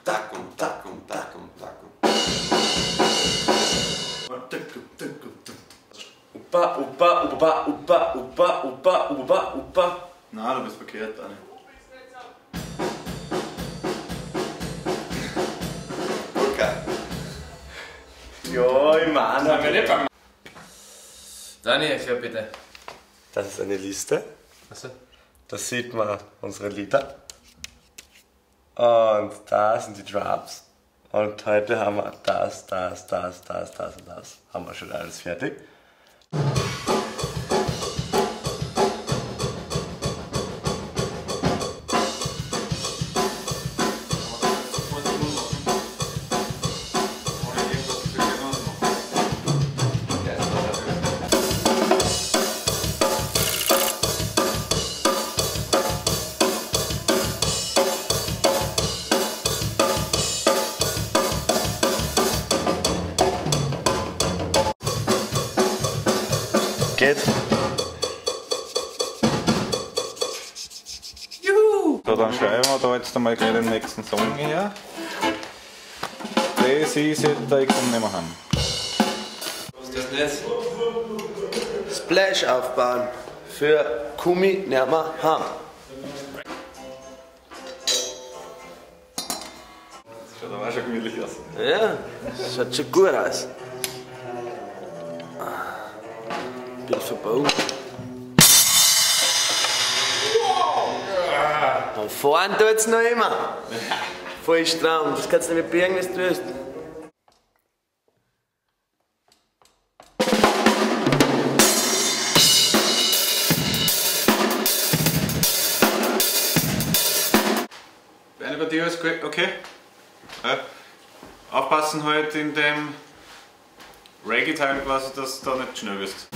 takum, takum, takum, takum. Upa, upa, upa, upa, upa, upa, upa, upa. Na, du bist verkehrt, Dani. Okay. Ja, ich meine. Dani, erklär bitte. Das ist eine Liste. Was? Da sieht man unsere Lieder. Und da sind die Drums. Und heute haben wir das, das, das, das, das und das. Haben wir schon alles fertig. Geht. Juhu! So, dann schreiben wir da jetzt einmal gleich den nächsten Song her. Das ist jetzt, ich komm nicht mehr heim. Was ist das denn jetzt? Splash aufbauen für Kumi nimmer heim. Das schaut aber auch schon gemütlich aus. Ja, das schaut schon gut aus. Verbogen. Wow. Und fahren tut's noch immer. Voll stramm, das kannst du nicht biegen, was du willst. Eine bei dir ist okay. Ja. Aufpassen halt in dem Reggae-Teil quasi, dass du da nicht schnell bist.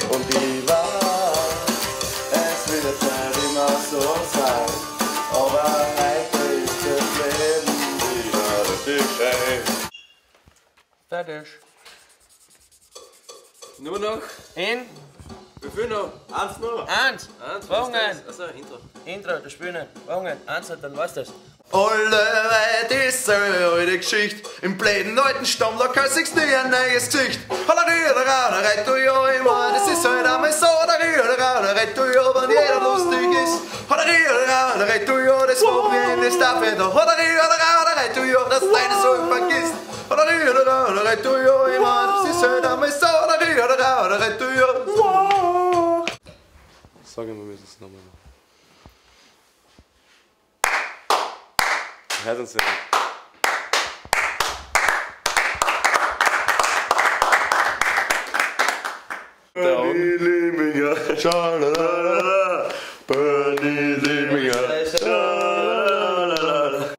Und ich weiß, es wird nicht immer so sein, aber heute ist das Leben wieder richtig schön. Fertig. Nur noch in. Wie viel noch? Eins noch. Eins. Eins. Warum? Achso, Intro. Intro, das Spielen. Warum? Eins, dann weißt du das. Alle Welt ist eine alte Geschichte. Im blöden alten Stamm, da kannst du nie ein neues Gesicht. Das ist halt einmal so, wenn jeder lustig ist. Das Wochenende ist dafür da. Dass deine so vergisst. Das ist halt einmal so, Sag immer, wir müssen es nochmal machen. Hört uns ja nicht.